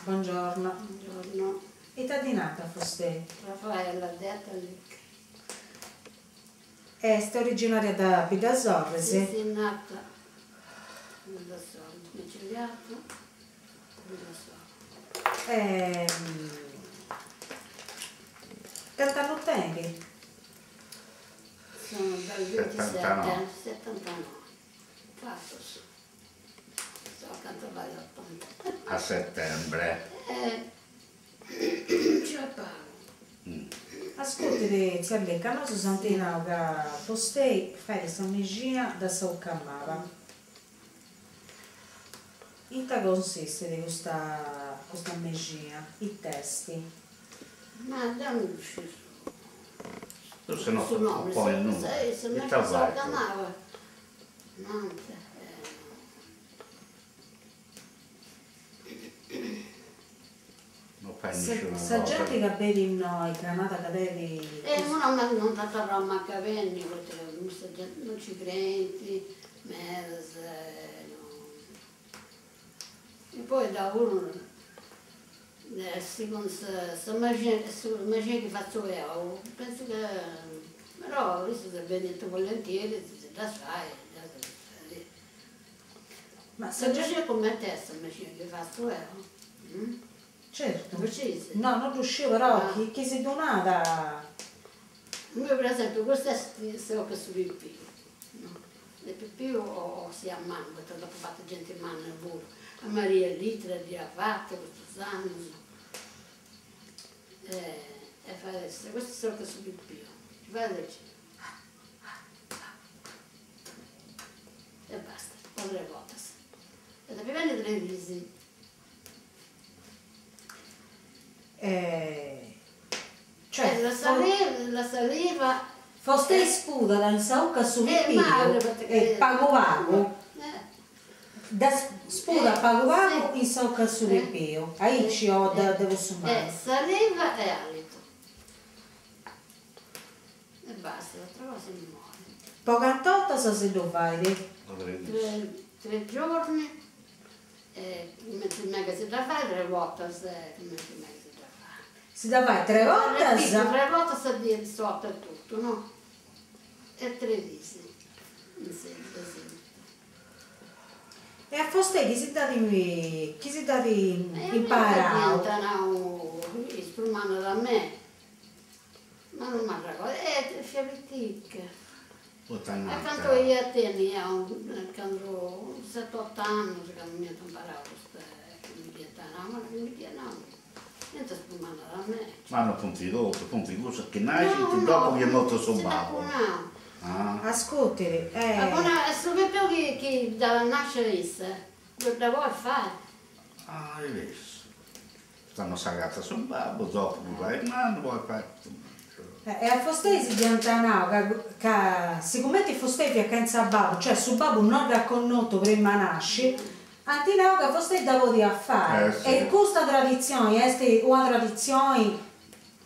Buongiorno. Buongiorno. Ita ddi nant a fostei? Raffaella detta Licca. Est originaria da Biddasorris? Sì, sì, nata a Biddasorris, domiciliata a Biddasorris. E cant'annus tenit? Sono dal 27, 79, fatus. So cantu fait otanta. A settembre. Eh, nci 'olit pagu. Ascurtit, tzia Licca, nosu s'ant nau ca fostei fait sa mexina de sa 'ucca maba. Ita consistit custa custa mexina? It'est? Ma deu non ddu sciu su su su nomini, sa mexina Ita de sa fait? 'ucca maba Nant No fait nisciuna Sa cosa. genti ca benit innoi ca nat ca tenit. E imui non dd'at torrau mancu a benni poita ca custa genti non ci creint medas e no e poi deu puru segundu sa mexina sa mexina chi fatzu deu pentzu ca però issus benint volentieri si ddas fai Ma sa mexina cumenti est sa mexina chi fatzu deu? Certu. Ddu sciis? No, no ddu sciu però chi chi si ddu nat. Imui per esempiu custa est sa 'ucca 'e su pipiu, no, de pipiu o siat mannu, poita dd'apu fatu genti manna puru, a Maria Litera dd'ia fata custus annus e fait, custa est sa 'ucca 'e su pipiu, ci fait aici E basta, po tres bortas. E depit benni tres diis. E cioè La saliva, la saliva. Fostei spudat in sa 'ucca 'e su pipiu e pagu pagu dda spudat pagu pagu in sa 'ucca 'e su pipiu, aici o de cussu mannu. Saliva e alitu. E basta, s'atra cosa mi morit. Po cant'ortas si ddu fait? Tre giorni e cumenti megat si dda fait tre bortas e cumenti megat si dda fait. Si dda fait tre bortas? Tre bortas sa dì sotto e totu, no? E tre dis in seguito. E a fostei chi si dd'at chi si dd'at imparau? E a mei dd'iant nau is prus mannus de mei Ma non m'arregordu, eh fia pitica. E cantu ia a tenni ia candu set'ot'annus candu m'iant imparau custa chi mi dd'iant nau, ma chi mi dd'iat nau fiant is prus mannus de mei. Ma non funt totus, funt cussas chi nascint dopu chi est mortu su babbu. Ascurtit, eh. Apu nau, su pipiu chi chi dd'at a nasci a issa, dda podit fai. Ah, est berus. Tando s'agatat su babbu, dopu chi fait mannu podit fai custu E a fostei si dd'iant nau ca ca sigumenti fostei fiat chentza babbu, cioè su babbu no dd'at connotu prima nasci, ant nau ca fostei dda podiat fai. E custa traditzioni est una traditzioni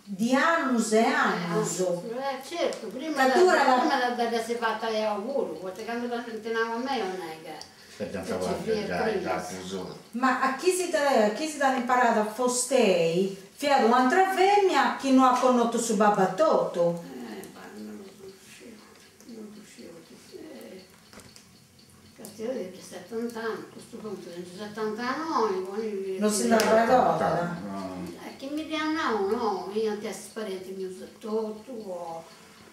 di annus e annus. Eh certu, prima Ca durat. prima de dd'essi fata deu puru, poita candu dd'ant nau a mei 'olit nai ca Ca ci fiat prima. Ma a chi si chi si dd'at imparada fostei fiat u'antra femina chi no at connotu su babbu etotu. Eh bah non ddu sciu, non ddu sciu poita Castia de setant'annus, custu puntu tengiu setantanoi, poni. Non si nd'arregordat. E chi mi dd'iat nau no, iant essi is parentis mius etotu o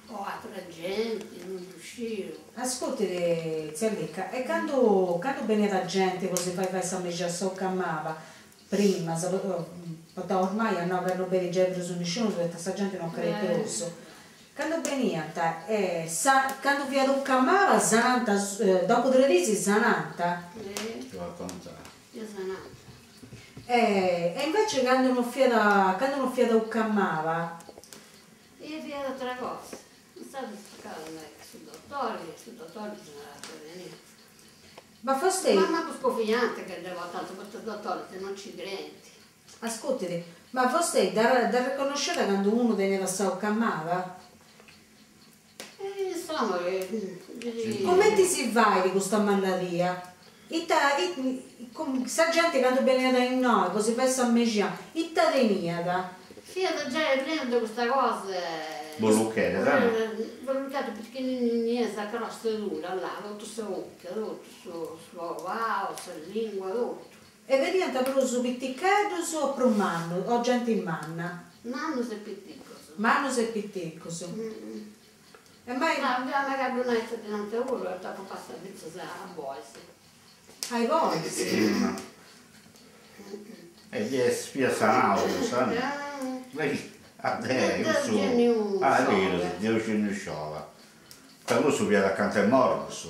o atra genti, non ddu sciu. Ascurtit, tzia Lica, e candu candu beniat genti po si fai fai sa mexina a sa 'ucca maba, prima, poita ormai at nau ca no benit giai prus nisciunus poita sa genti no creit prus, candu beniant e sa candu fiat 'ucca maba sanant dopu tres diis sanant. E invece candu no fiat candu no fiat 'ucca maba. E fiat atra cosa. Insaras tocat a andai a su dotori e su dotori si narat de beniri. Ma fostei. Ma mancu scoviant ca dda portant poita is dotoris non ci creint. Ascurtit, ma fostei dda arreconnosciat candu unu teniat sa 'ucca maba? E insoma. Cumenti si fait custa maladia? Ita sa genti candu beniat a innoi po si fai sa mexina ita teniat? Fiat giai prenu de custa cosa. Bolluchedda, no? Bolluchedda pitichininia, sa crosta dura, là, totu sa 'ucca, totu su pau, sa lingua, totu. E beniant prus piticheddus o prus mannus, o genti manna? Mannus e piticus. Mannus e piticus. E mai. Ma deu magari ddu nai ita ddi nant puru, dd'apu passau fintzas a bois. A i bois? E ddi est fiat sanau cussa no? A de cussu ah est berus de Eugeniu Sciola ca cussu fiat acanta 'e morri cussu.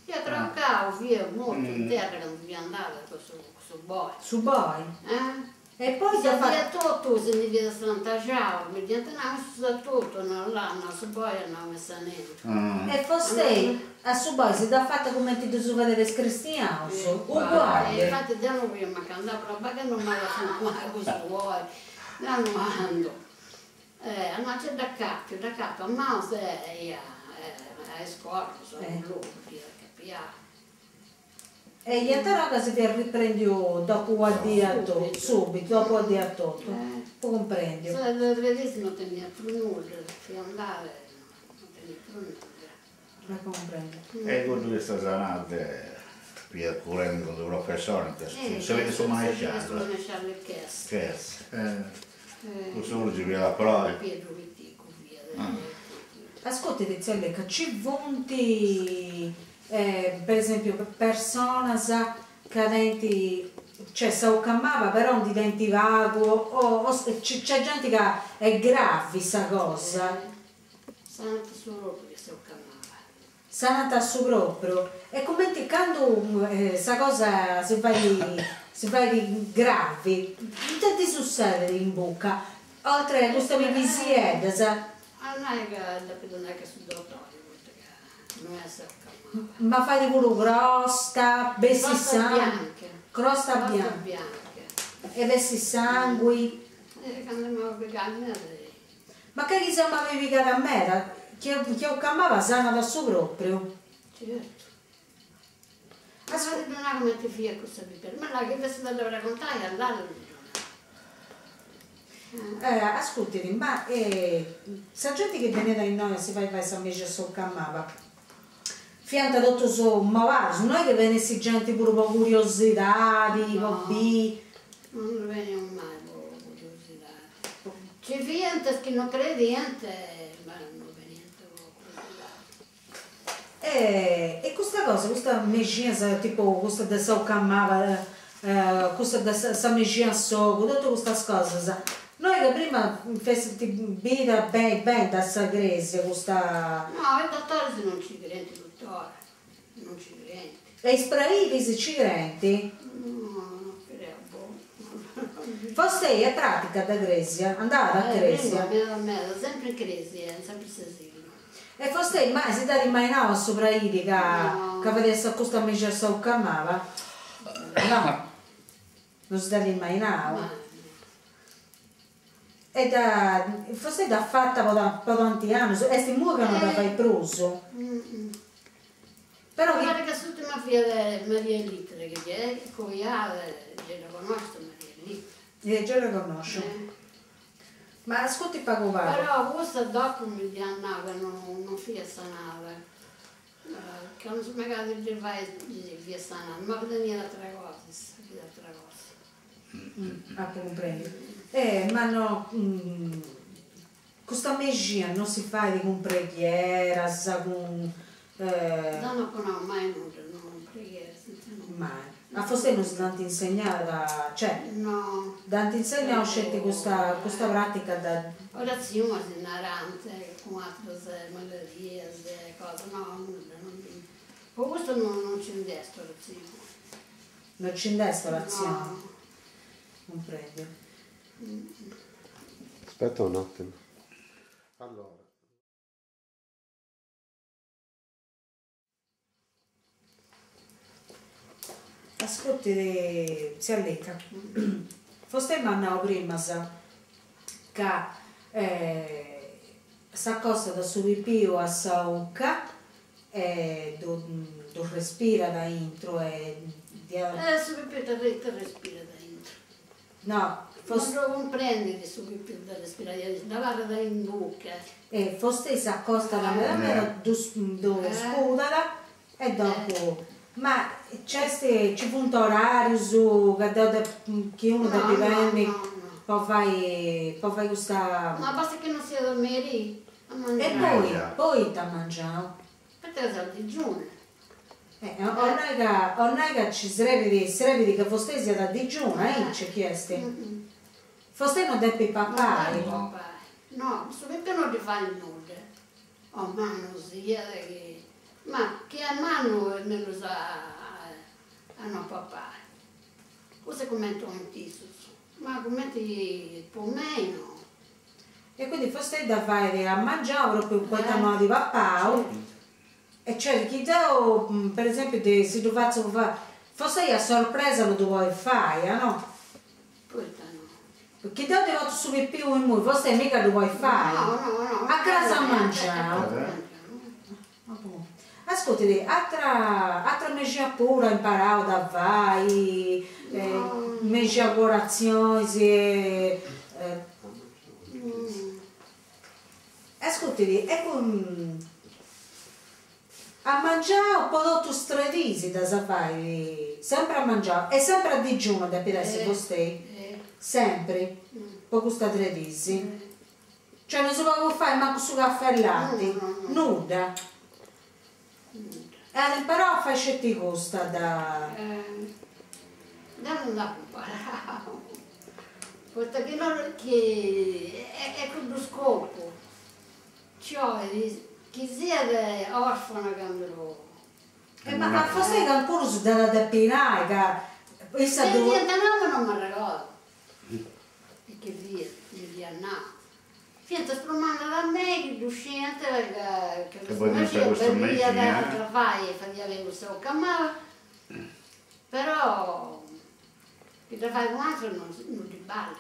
Fiat crocau, fiat mortu in terra candu fiat andada cussu cussu boi. Su boi? Eh. E poi Sa dì etotu si ndi fiat strantaxau, mi dd'iant nau issus etotu, no là, no su boi at nau m'est sanendu. E fostei a su boi si dd'at fata cumenti ddus fadeus a is cristianus, uguali. Infati deu no fia mancu andau, però ca non m'at mai cussu boi, deu no andu. Eh, ma nc'est dd'acapiu, dd'acapiu a maus e ia a is corrus, a unu logu dd'iat acapiau. E iant nau ca si fiat riprendiu dopu una dì a totu, subitu, dopu una dì a totu, apu cumprendiu. Sa de tres dis no teniat prus nudda, fiat andada e no teniat prus nudda. Apu cumprendiu. E cuddu chi sa sanat fiat curendi cun d'unu professori, sa vida de su maresciallu. Su maresciallu Chessa. Chessa, cussu puru si fiat a proi. Piedru Piticu fiat. Ascurtit tzia Lecca, ci funt per esempiu personas ca tenint, cioè sa 'ucca maba però ndi tenint pagu o nc'est genti ca est gravi sa cosa. Sanat a su propriu sa 'ucca maba. Sanat a su propriu. E cumenti candu sa cosa si fait si fait gravi, ita ti sussedit in bucca? Oltre a custa pibisieddas. A nai ca depit andai a su dotori, poita ca no est sa 'ucca maba. Ma fait puru crosta, bessit sangu. Crosta bianca. Crosta bianca. E bessit sangui. E candu m'at pigau meda. Ma ca chi sa mabi pigada meda, chi chi 'ucca maba sanat a su propriu. Certu. Ma ddu nau cumenti fiat cussa pipia, ma là chi fessit a dda pregontai a Lalla ddu nau. Ascurtit, ma sa genti chi beniat a innoi a si fai fai sa mexia a sa 'ucca maba, fiant totus mabaus, no est chi benessit genti puru po curiosidadi, po bi. No, non beniant mai po curiosidadi. Nci fiant is chi non crediant ma no beniant po curiosidadi. E custa cosa, custa mexinas tipu custa de sa 'ucca maba, custa de sa mexina a s'ogu, totu custas cosas, no est ca prima fessit bida beni beni da sa cresia custa. No, is dotoris non nci creint tutora, non nci creint. E is preidis ci creint? No, no creu, boh. Fostei est pratica de cresia, andat a cresia? Meda meda, sempri in cresia, sempri in s'asilu. E fostei mai si dd'at imainau a su preidi ca ca fadiat custa mexina a sa 'ucca maba? No, no si dd'at imainau. E dda, fostei dd'at fata po po tanti annus, est immoi ca no dda fait prus. Però chi. Parit ca s'urtima fiat Maria Litera chi fiat coiada, gei dda connoscit Maria Litera. Gei dda connosciu. Ma ascurti pagu pagu. Però cussa dopu mi dd'iat nau ca non fiat sanada, ca non si megàt de ddi fai fiat sanada, ma teniat atera cosa issa, fiat atera cosa. Apu cumprendiu. Eh ma no custa mexina non si fait cun preghieras, cun Deu no apu nau mai nudda, no preghiera senza nudda. Mai. A fostei non si dd'ant insegnada, cioè. No. Dd'ant insegnau sceti custa custa pratica da. Oratzionis narant cun ateras maladias e cosas, no nudda, po custu non nci nd'est oratzioni. Non nci nd'est oratzioni. No. Cumprendiu. Aspetta un attimo. Allora. Ascurtit, tzia Lecca, fostei m'at nau primas ca s'acostat su pipiu a sa 'ucca. E ddu respirat aintru e diat. E su pipiu ita respirat aintru? No, Non ddu cumprendit su pipiu ita respirat, dd'abarrat in buca. E fostei s'acostat meda meda, ddu spudat e dopu, ma nc'est, nci funt orarius ca deu depu, chi unu depit benni po fai, po fai custa. Ma bastat chi non siat a merì, a E poi, poita a mangianu? Poita ca seu a digiunu. 'Olit nai ca, 'olit nai ca ci srebit, srebit ca vostei siat a digiunu, aici chi est? Vostei non depit papai. Non depit papai. No, su pipiu non ddi fait nudda, o mannu siat chi, ma chi est mannu est mellus a non papai. Custu est cumenti 'olint issus, ma cumenti po mei no. E quindi vostei dda fait a mangianu propriu poita no at papau e cioè chi deu per esempiu de si ddu fatzu fai vostei a sorpresa no ddu podit fai a no? Poita no? Chi deu ddi portu su pipiu immoi vostei mica ddu podit fai? No no no. A cras a mangianu. Ascurtit, atra atra mexina puru at imparau da fai, mexina curatzionis e Ascurtit, e cun a mangianu po totus is tres diis ddas fait, sempri a mangianu e sempri a digiunu depit essi vostei, sempri, po custas tres diis. Cioè non si podit bufai mancu su caffè e lati, nudda. E at imparau a fai sceti custa da. Deu non dd'apu imparau, poita chi no chi est cuddu scopu, cioè chi siat orfana candu. E ma a vostei cancunu si dd'at a depi nai ca issa ddu. Mi dd'iant nau ma non m'arregordu. E chi fiat, mi dd'iat nau. Fiant is prus mannas de mei chi ddu sciiant ca ca custa magia beniat a dda fai e fadiat beni cussa 'ucca maba, però chi dda fait u' ateru non non ddi ballit,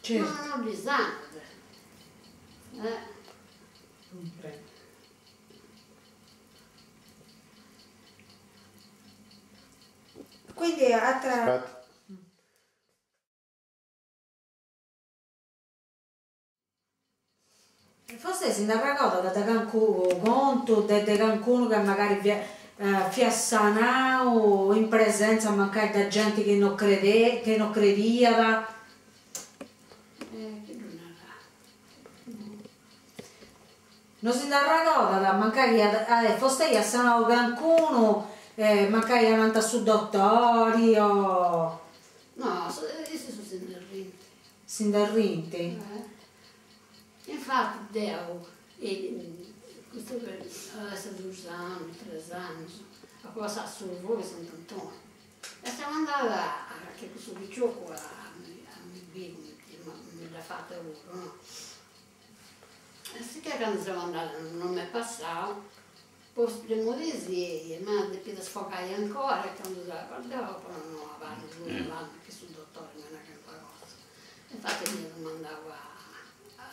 Certu. non ddi sanat. Cumprendo. Quindi atra. Forse si nd'arregodat de cancu contu de de cancunu ca magari fiat fiat sanau in presenza mancai de genti chi no crede chi no crediat. Eh chi ddu narat. No si nd'arregodat mancai chi at fostei at sanau cancunu mancai ananti a su dotori o. No, issus si nd'arrint. Si nd'arrint? Infati deu, custu at essi dus annus, tres annus, apu passau su fogu 'e Sant'Antoni e seu andada a che cussu picioccu a mi biri cumenti mi dd'at fata puru no E sicchè candu seu andada non m'est passau, po is primu dis ma depit sfogai ancora e candu seu deu però no abarru prus abarru chi su dottori mi narat calincuna cosa. Infatti m'iat domandau a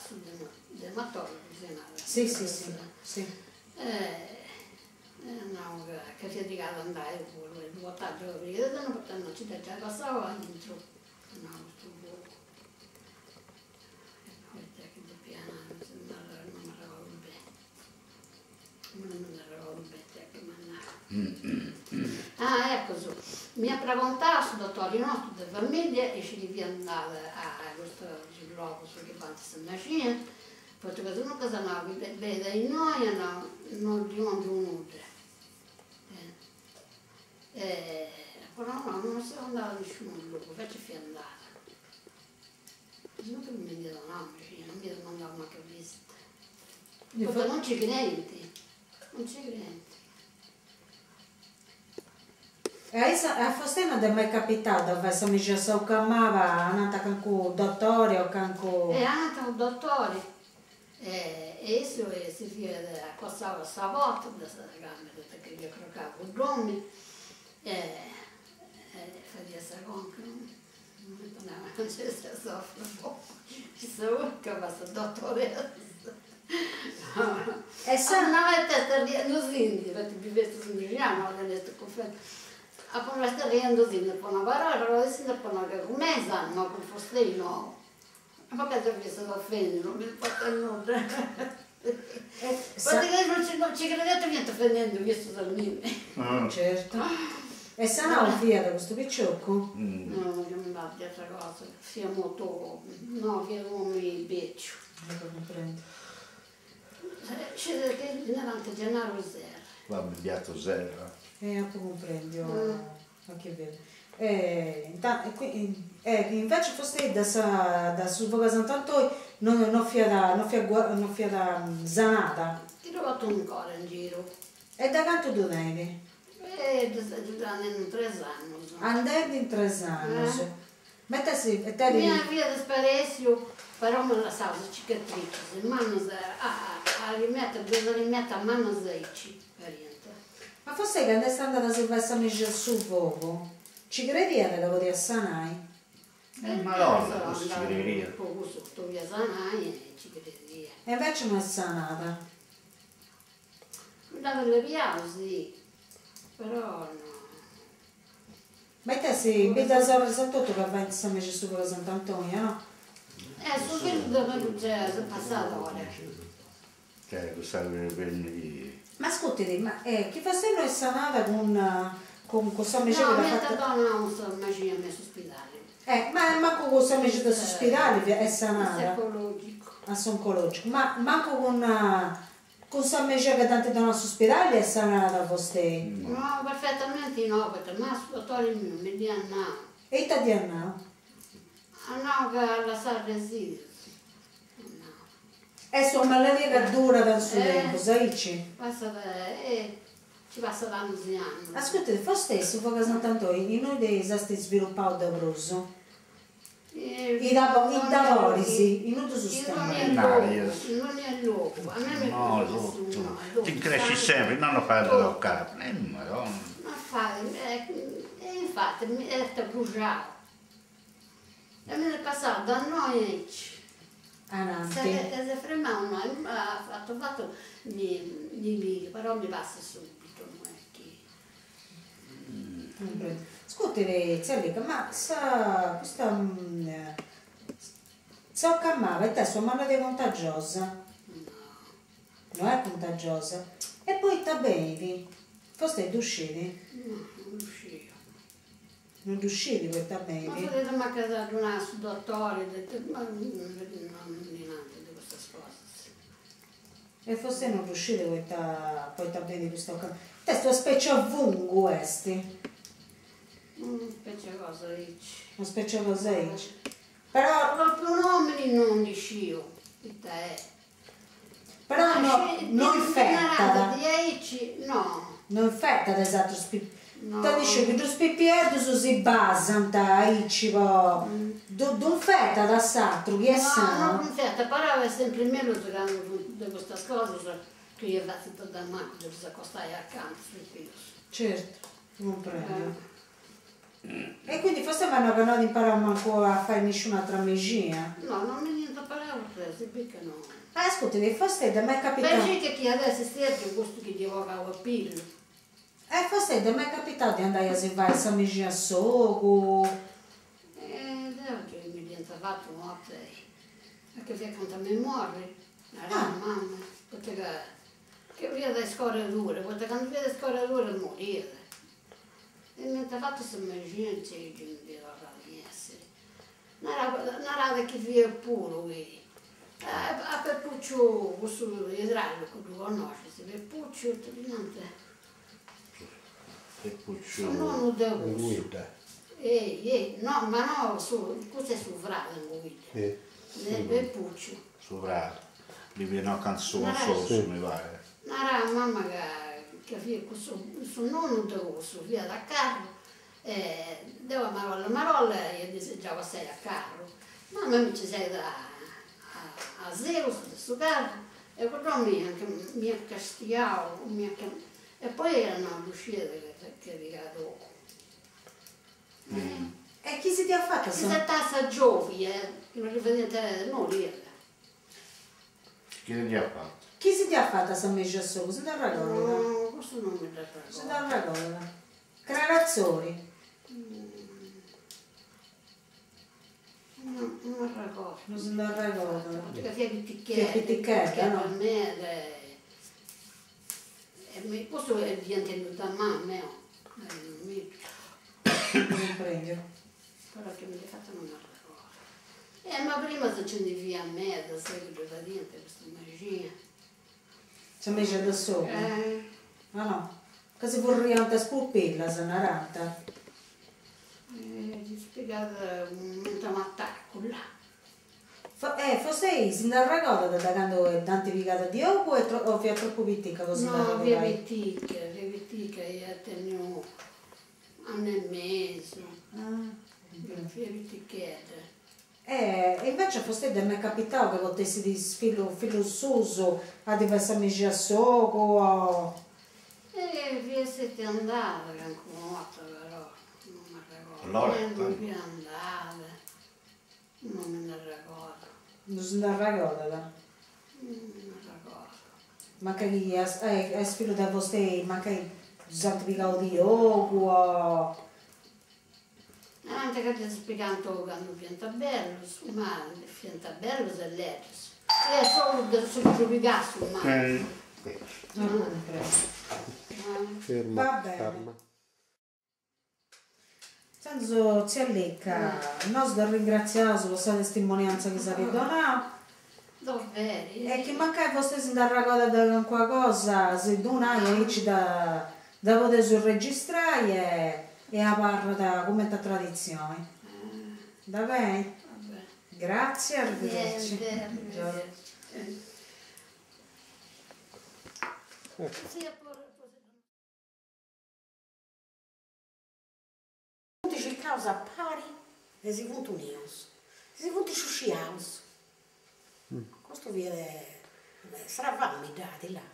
su dermatologu si narat. Si si si si. E at nau ca fiat trigau a andai puru e ddu portà deu poita non nci dd'at giai passau aintru, at nau custu fogu. E poi ita chi depia nai, non m'arregordu beni, non mi nd'arregordu beni ita chi m'at nau. Ah eccu, m'iat pregontau su dotori nostru de familia e chi fia andada a custus logus chi faint sa maxia, poita ca duncas at nau chi benit a innoi at nau non ddi 'ongiu nudda. E apu nau no, non seu andada a nisciunu logu, inveci fia andada. Non mi nd'iat donau mexina, non m'iat mandau mancu a visita. Poita non ci creint, non ci creint. E a issa, a fostei non dd'est mai capitau de fai sa mexina sa 'ucca maba ananti a cancu dotori o cancu. E ananti a unu dotori e issu si fiat acostau a sa porta de sa camera chi fiat crocau cudd'omini e fadiat sa conca E sa. Una 'orta est arriendusindi, poita bivestus in bixinau, no tenestus cunfiantza, apu nau est arriendusindi po una parola, arregodisindi apu nau ca cun mei sanat ma cun fostei no. Ma ca deu fia stata ofendiu, non mi importat nudda. Poita ca non ci non ci crediant fiant ofendendu issus a mimi. Certu. E sanau fiat custu picioccu? No, non mi parit atra cosa, fiat mortu, no, fiat un'omini beciu. Apu cumprendiu. Sceti chi ddi narant Gennaru Serra. Babbu Biatu Serra. E apu cumprendiu. Ma chi bellu. E e invece fostei da sa da su fogu 'e Sant'Antoi non non fiat non fiat non fiat sanada. Chi ddu portu ancora in giru. E da cantu ddu tenit? E ddu andendi in tres annus. Andendi in tres annus. Ma ita si ita Mi fiat sparèssiu, però m'at lassau is cicatricis, mannas a a limeta, duas limetas mannas aici pariant. Ma fostei candu est andada a si fai sa mexia a su fogu, ci crediat ca podiat sanai? E madonna, cussu ci crediat. Po cussu podiat sanai e ci crediat. E invece no est sanada. Mi dd'at allebiau, si, però no. Ma ita est, in Bidda Sorris etotu ca faint sa mexia a su fogu 'e Sant'Antoni, o no? Eh, su fillu de Pedru Gea, passadore. Cioè cussa bennidi. Ma ascurtidi, ma chi fostei no est sanada cun cun cussa mexia chi dd'at fatu. No, m'iant donau sa mexia me in s'uspidali. Ma mancu cun sa mexia de s'uspidali est sanada. A s'oncologicu. A s'oncologicu, ma mancu cun cun sa mexia chi dd'ant donau a s'uspidali est sanada fostei? No, perfettamenti no, poita ma su dottori miu mi dd'iat nau. E ita dd'iat nau? At nau ca lassat residus. Est una maladia ca durat in su tempus, aici? Passat e ci passat annus e annus. Ascurtit, fostei su fogu 'e Sant'Antoi innui s'est svilupau de prus? I daboris, innui ddus tenit? In In dogna logu, a mei mi No, totu, ti increscit sempri, no no fait a toccai, e madonna. No fait, e infati est abruxau. E mi nd'est passau da innoi aici. Ananti. S'est fremau innoi, fatu fatu mi mi pigat, però mi passat subitu, no est chi. Cumprendo. Ascurtit, tzia Lica, ma sa custa sa 'oca maba ita est una maladia contagiosa? No. No est contagiosa. E poita benit? Fostei ddu scit? No, non ddu sciu. Non ddu scit poita benit. Ma fut ma ca ddu nat su dotori, ma non ndi nant de custas cosas. E fostei non ddu scit poita poita benit custa 'oca. Ita est una specie 'e fungu est? Una specie 'e cosa aici. Una specie 'e cosa aici. Però. Propriu u nomini non ndi sciu ita est. Però no no infettat. Diaici no. No infettat is atrus pipius. Poita ndi sciu chi dus pipieddus si basant aici po ddu ddu infettat a s'atru chi est sanu. No, no infettat, però est sempri mellus candu funt de custas cosas chi fatzint de mancu de ddus acostai acanta is pipius. Certu, cumprendo. E quindi fostei m'at nau ca no at imparau mancu a fai nisciuna atra mexina? No, no mi dd'iant imparau poita si bit ca no. Ah, ascurtit, fostei dd'est mai capitau. Pensi che chi at essi stetiu custu chi dd'iat bogau a pillu. E fostei dd'est mai capitau de andai a si fai sa mexina a s'ogu? E deu gei mi dd'iant fatu una 'orta e che fia acanta a mi morri, naràt mama, poita ca che fiat a iscoradura, poita candu fiat a iscoradura moriat. E m'iant fatu sa mexina e gei gei mi fia torrada in essiri. Naràt chi fiat puru chi a Peppucciu cussu idraulicu ddu connoscis, Peppucciu ita ddi nant? Peppucciu. Su nonnu de cussu. Ei ei no ma no su cussu est su frade Anguidda. De Peppucciu. Su frade, biviat acanta su consorziu mi paret. Naràt mama ca ca fiat cussu, su nonnu de cussu fiat a carru e deu a marolla a marolla ia disigiau passai a carru, mama mi nci seit a a segus de su carru e cudd'omini anche m'iat castiau, m'iat e poi iat nau ddu sciat ca pigàt ogu. E chi si dd'iat fata sa. Isettàt sa giòbia chi non ddi fadiant moriat. Chi si dd'iat fata. Chi si dd'iat fata sa mexia a s'ogu, si nd'arregordat? No, custu non mi dd'arregordu. Si nd'arregordat. Crara Atzori. No, non m'arregordu. Non si nd'arregordat. Poita ca fia pitichedda. Fia pitichedda, no? Meda e custu dd'ia intendiu da mama eo, mi. Cumprendiu. Però chi mi dd'iat fata non m'arregordu. Eh ma prima nci ndi fiat meda, sai chi ddu fadiant custa maxia. Sa mexia de s'ogu? Eh. Ah no, ca si furriant is pupillas, narant. Eh, ddis pigat cumenti una tacula. Eh, fortzis si nd'arregordat de candu dd'ant pigada di ogu o fiat tropu pitica po si No, fia nd'arregodai? pitica, fia pitica, ia tenniu annu e mesu, fia pitichedda. E invece a vostè dd'est mai capitau chi potessit is fillus fillus suus a ddi fai sa mexia a s'ogu o. E fia stetia andada calincuna 'orta però non m'arregordu. Loreta. Fia andada, non mi nd'arregordu. Non si nd'arregordat? Non mi nd'arregordu. Mancai chi a is fillus de vostei mancai ddus ant pigau di ogu o. Narant ca ddis pigant ogu candu fiant bellus, ma fiant bellus e lègius. Fiat solu de su chi ddu pigàt su malu. Ferma, Va bene. ferma. Intzandus, tzia Lica, nosu dd'arringratziaus po sa testimoniantza chi s'at donau. Doveri. E chi mancai vostei si nd'arregordat de calincuna cosa, si ddu nai aici dda dda podeus registrai e e abarrat cumenti a traditzioni. Va beni? Gratzie, arrivederci. Niente, arrivederci. Funt circaus a pari e si funt unius, si funt sciusciaus. Custu fiat sa fami dd'at, là.